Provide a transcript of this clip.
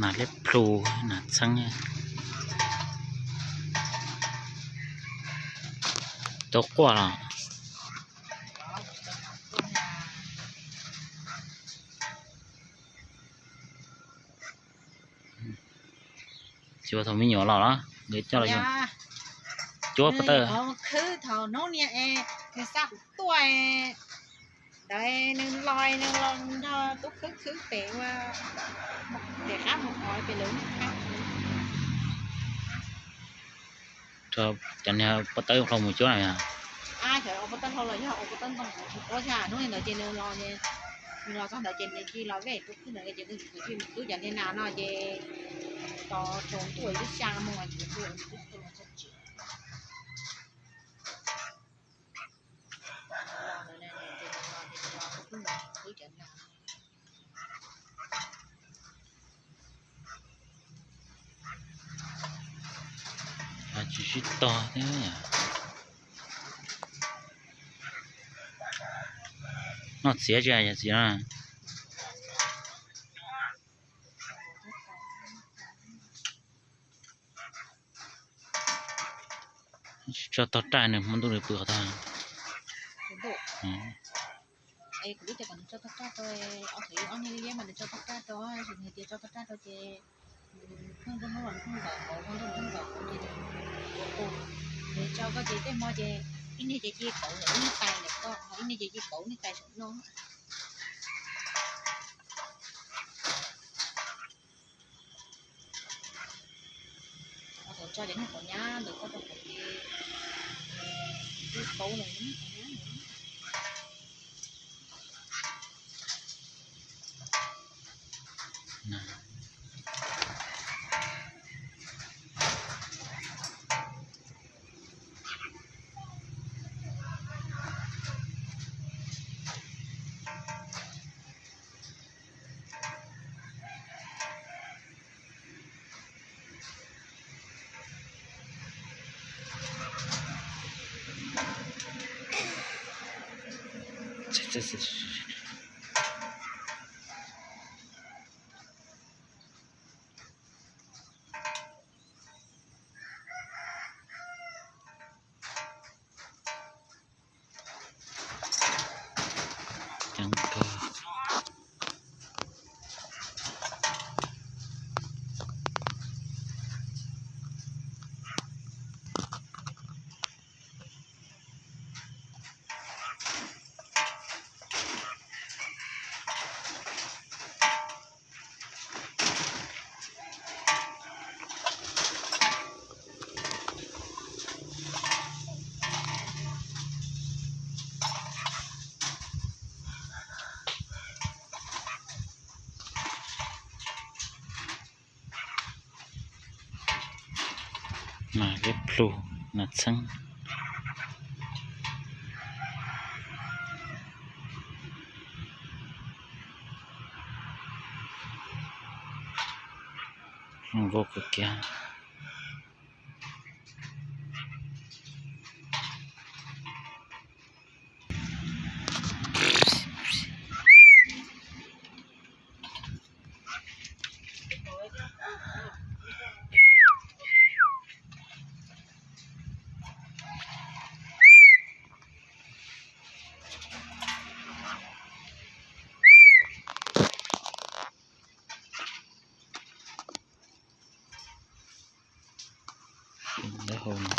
Nas liab plhu, nas txheeb. Tau quaj los? Tsis ua thaum me nyuam los los nkawd coj los yog cuab pob tawj. Khwb thaum hnub niag es nws xa kuv tuaj ntawd, nws los nws los tub khwb khwb pem ua pem qab mus qhov pem lawv. Cov niag pob tawj hlau mus cuab na. Pob tawj hlau los yog pob tawj ntoo kuv tsis paub thiab. Hnub ntawd ces nws los, nws los txog ntawd ces nws cia los vej tub khwb ntawd ces nws tub cov niag nas no ces tov tsaus ntuj ib xya mus ces nws tub khwb los txog tsev. Tsis sib tog thiab. Noj txiav tsis hais yog txiav no. Tsis tso tog raj nws hmo ntuj nws pw qhov tag. Kuv twb tias kom nws tso tog raj rau, ob thaum ib ob niag liab mas nws tso tog raj rau, nws tias tso tog raj rau ces pheej nruab hnub los nws pheej nkaum kauv, nruab hnub nkaum kauv ces nws tso koj ces tej hmo ces ib niag ces ci kauv lawm ib niag tais ntawm koj, ib niag ces ci kauv niag tais saum no. Tso ces niag kauv nyab ntawm koj rau kuv ces ci kauv lawm niag kauv nyab. Nas liab plhu, nas txheeb. Zoo nkauj kawg kiag. Lawv hau no.